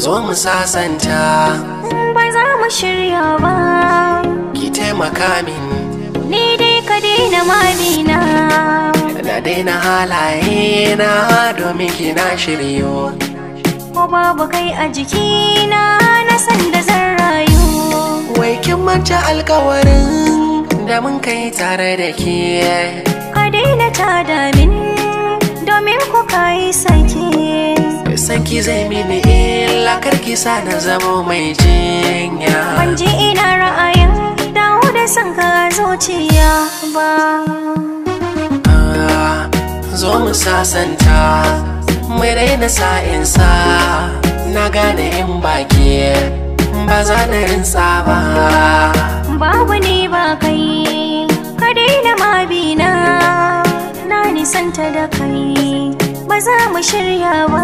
Zo mu sasanta. Ba za mu shirya ba. Ki taimaka min. Ni dai ka daina mabina. Na daina halaye na domin kina shiryo. Ko babu kai a jikina na san da zan rayu. Wai kin manta alkawarin da mun kai tare da ke. Ka daina tada min domin ku kai sake. Sanki zai mini illa karki sa na zamo mai jinya. Ban ji ina ra'ayin dawo da san ka zuciya ba. Zo mu sasanta, mu daina sa'insa. Na gane in baki ba za na rinsa ba. Babu ni ba kai, ka daina mabina. Na nisanta da kai, ba za mu shirya ba.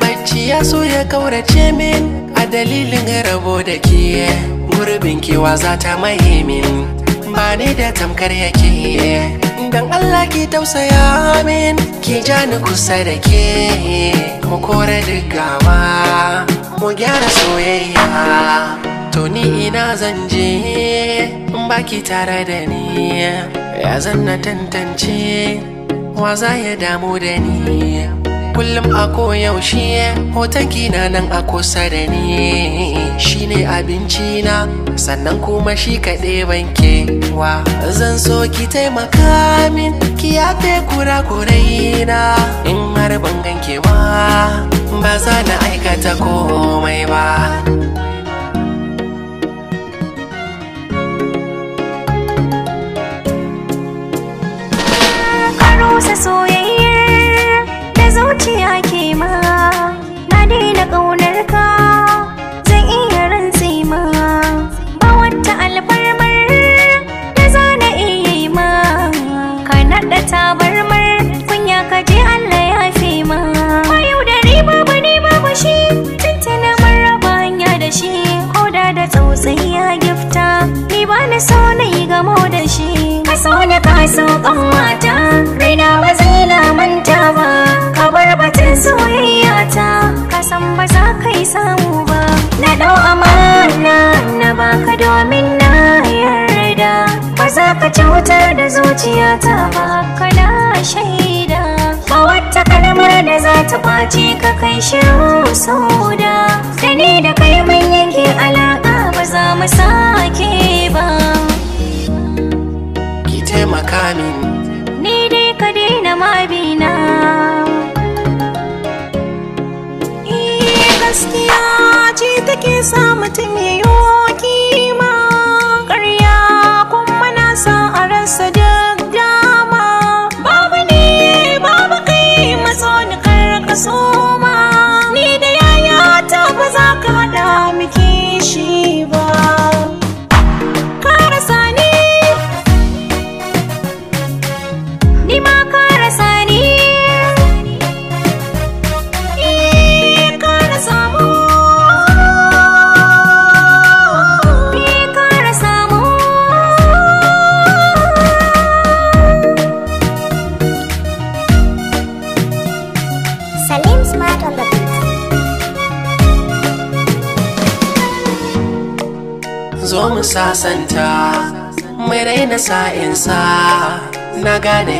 Bacci ya so ya kaurace min a dalilin rabo da ke. Gurbin kewa za ta maye min, ba ni da tamkar yake. Dan Allah ki tausaya min, ki ja ni kusa da ke. Mu kore duk gaba, mu gyara soyayya. To ni ina zan je in baki tare da ni. Ya zan na tantance wa za ya damu da ni. Kullum a koyaushe hoton ki na nan a kusa da ni. Shine abinci na sannan kuma shi kaɗai banke wa. Zan so ki taimaka min, ki yafe kurakurai na. In har ban ganke ba, ba za na aikata komai ba. Ka rusa soyayyar da zuciya ke ma. Na daina ƙaunar ka, zan iya rantse ma. Ba wata alfarmar da za na iya yi ma. Ka naɗa tabarmar kunya ka je Allah ya fi ma. Ba yaudari babu ni babu shi, tuntuna mun raba hanya da shi. Ko da da tsautsayi ya gifta, ni ba na so na yi gamo da shi. Ka so na ka so ƙanwata, raina ba zai lamanta ba. Ka bar batun soyayya ta, ka san ba za ka yi samu ba. Na ɗau amana na baka domin na yarda. Ba za ka cutar da zuciyata ba, kana shaida. Ba wata kalmar da za ta kwace ka kai shiru sauda. Da ni da kai mun yanke alaƙa ba za mu sake ba. Ki taimaka min. Ni dai ka daina mabina. Gaskiya ce take sa mutum ya yi kima. Ƙarya kuma na sa a rasa duk dama. Babu ni babu kai matso ni kar ka soma. Ni da yayata ba za ka haɗa mu kishi ba. Ka rasa ni, ni ma ka rasa ni. Ka rasa mu. Ni ka rasa mu. Salim Smart on the beat. Zo mu sasanta, mu daina sa'insa. Na gane